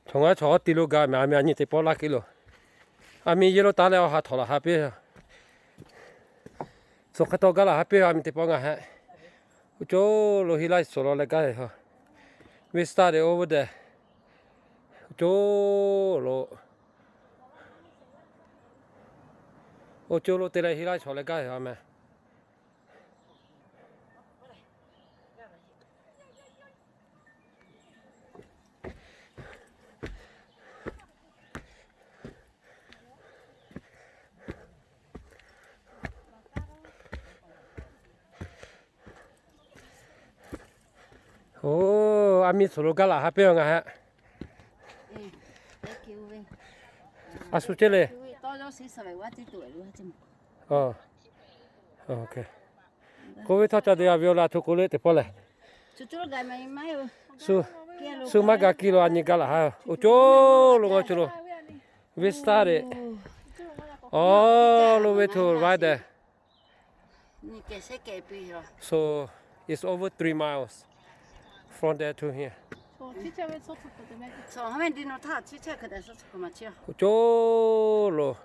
Chaw ngaˬ chaw awˬ ti lo gaˇ mehˍ, a mi a nyi teˇ pawˆ laˇ kiˉ lo. A mi yehˬ lo taˍ leh awˬ ha htawꞈ laˬ ha piˇ. Suhˍ hk'e taw gaˇ laˬ ha piˇ, a mi teˇ pawˆ ngaˬ hehꞈ. Oˇ co lo hiˉ laiˉ suhˍ lo leh gaˇ ve ha. We started over there. Oˇ co lo, oˇ co lo te leh hiˉ laiˉ suhˍ leh gaˇ ve ha mehˍ. Oˇ, a mi suhˍ lo gaˇ laˬ ha piˇ ngaˬ hehꞈ. A shu ceˇ le. K'oˆ ve htawˇ ca de a ve awˬ laꞈ hto k'o le teˇ pawˆ lehˬ, shu maˇ gaˬ kiˇ lo a nyi gaˇ laˬ ha. Oˇ co lo ngaˬ co lo. We started all the way to right there. So it's over three miles from there to here. Oˇ co lo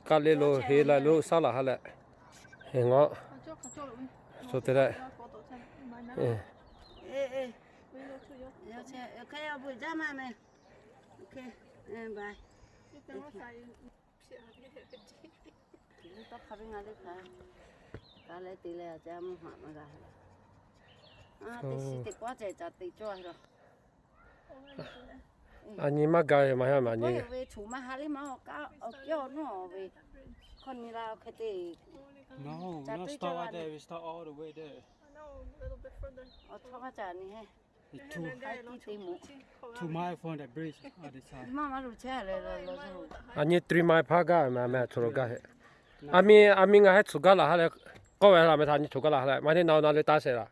kaꞈ le lo he la lo saˉ laˬ ha leh, he ngaˬ so te leh, tawˇ hk'a ve ngaˬ le hk'a, ka leh te leh a ca mvuhˇ haꞈ maˇ g'a. Teˇ shiˍ teˇ k'awˇ ceh ca te cawˇ a lo. A nyi maˇ gaˇ ve maˇ heˆ maˇ nyi. Ve choˬ maˇ ha le maˇ awˬ kaˉ awˬ kehˉ nawˉ ve hkawˇ nyi la hk'e te. Ca teˇ cawˇ ve. Awˬ chawˇ maˇ ca nyi he. Maˇ maˇ lo chehˇ le lo lo. A nyi three mile hpaˇ gaˇ ve mehˍ, mehˍ choˬ lo gaˇ heˆ. A mi a mi ngaˬ hehˉ choˬ gaˇ laˬ ha leh, k'oˆ ve la mehˍ htaꞈ nyi choˬ gaˇ laˬ ha leh maˇ heˆ na na le taˇ shehˍ laˬ.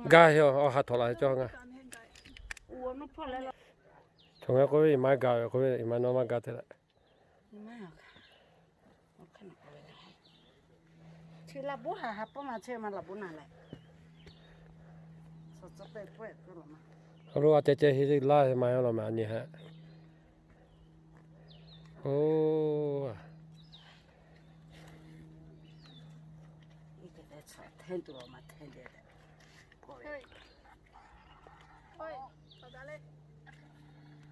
Gaˇ heˆ, awˬ ha htawꞈ laˬ heˆ cawˇ ngaˬ. Chaw ngaˬ k'oˆ ve, iˉ maˇ gaˇ ve k'oˆ ve, iˉ maˇ nawˉ maˇ gaˇ te leh. Awˬ lo a ceh ceh he laˇ maˇ heˆ law mehˍ a nyi hehꞈ. Oˇ,